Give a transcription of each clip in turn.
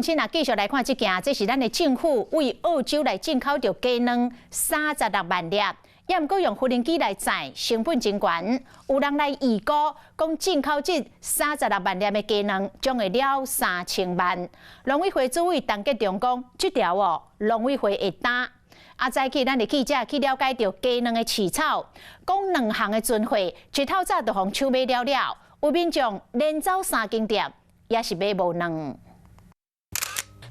親啊，繼續來看這件，這是咱的政府對澳洲來進口著雞卵36萬粒，也毋過用無人機來載，成本真懸。有人來預估，講進口這三十六萬粒的雞卵將會了3000萬。農委會主委陳吉仲講，這條哦，農委會會擔。啊，早起咱的記者去了解著雞卵的市場，講兩項的存貨，一透早就予搶買了了，有民眾連走三間店，也是買無卵。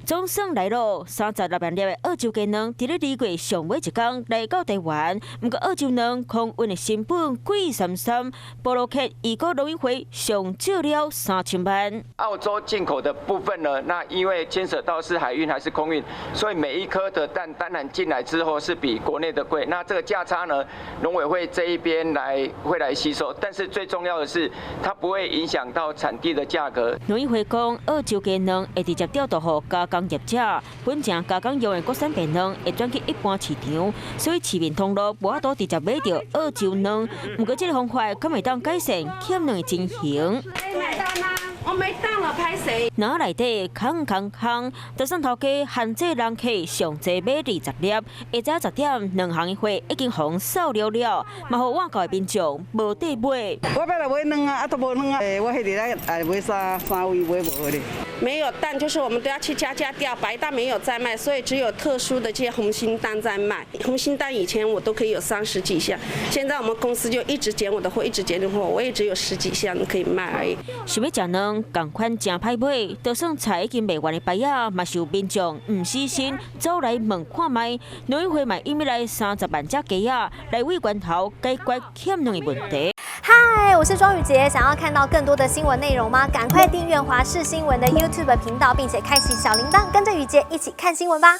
總算來咯，36萬粒的澳洲雞卵，佇咧2月上尾一工來到台灣。毋過澳洲卵空運的成本貴參參，部落客預估農委會上少了3000萬。澳洲進口的部分呢，那因為牽涉到是海運還是空運，所以每一顆的蛋當然進來之後是比國內的貴。那這個價差呢，農委會這一邊來會來吸收，但是最重要的是，它不會影響到產地的價格。農委會講，澳洲雞卵會直接調度予加工業者，本前加工用的國產白卵會轉去一般市場，所以市面通路無法度直接買著澳洲卵。毋過這个方法敢會當改善欠卵的情形？買蛋嗎？我沒蛋了，歹勢。卵內底空空空，就算頭家限制人客上濟買20粒，下早10點兩項的貨已經予掃了了，嘛予外國的民眾無得買。我欲來買卵啊，啊都無卵啊！我彼日來來買三三位買無咧。沒有蛋，就是我們都要去加價調，白蛋沒有在賣，所以只有特殊的這些紅心蛋在賣。紅心蛋以前我都可以有30幾箱，現在我們公司就一直減我的貨，一直減貨，我也只有十幾箱可以賣而已。想欲食卵，仝款誠歹買，就算菜已經賣完的排仔，嘛是有民眾毋死心走來問看覓。農委會嘛引入來30萬隻雞仔來為源頭解決欠卵的問題。嗨，我是莊宇傑，想要看到更多的新聞內容嗎？趕快訂閱華視新聞的 YouTube 頻道，並且開啟小鈴鐺，跟着宇傑一起看新聞吧。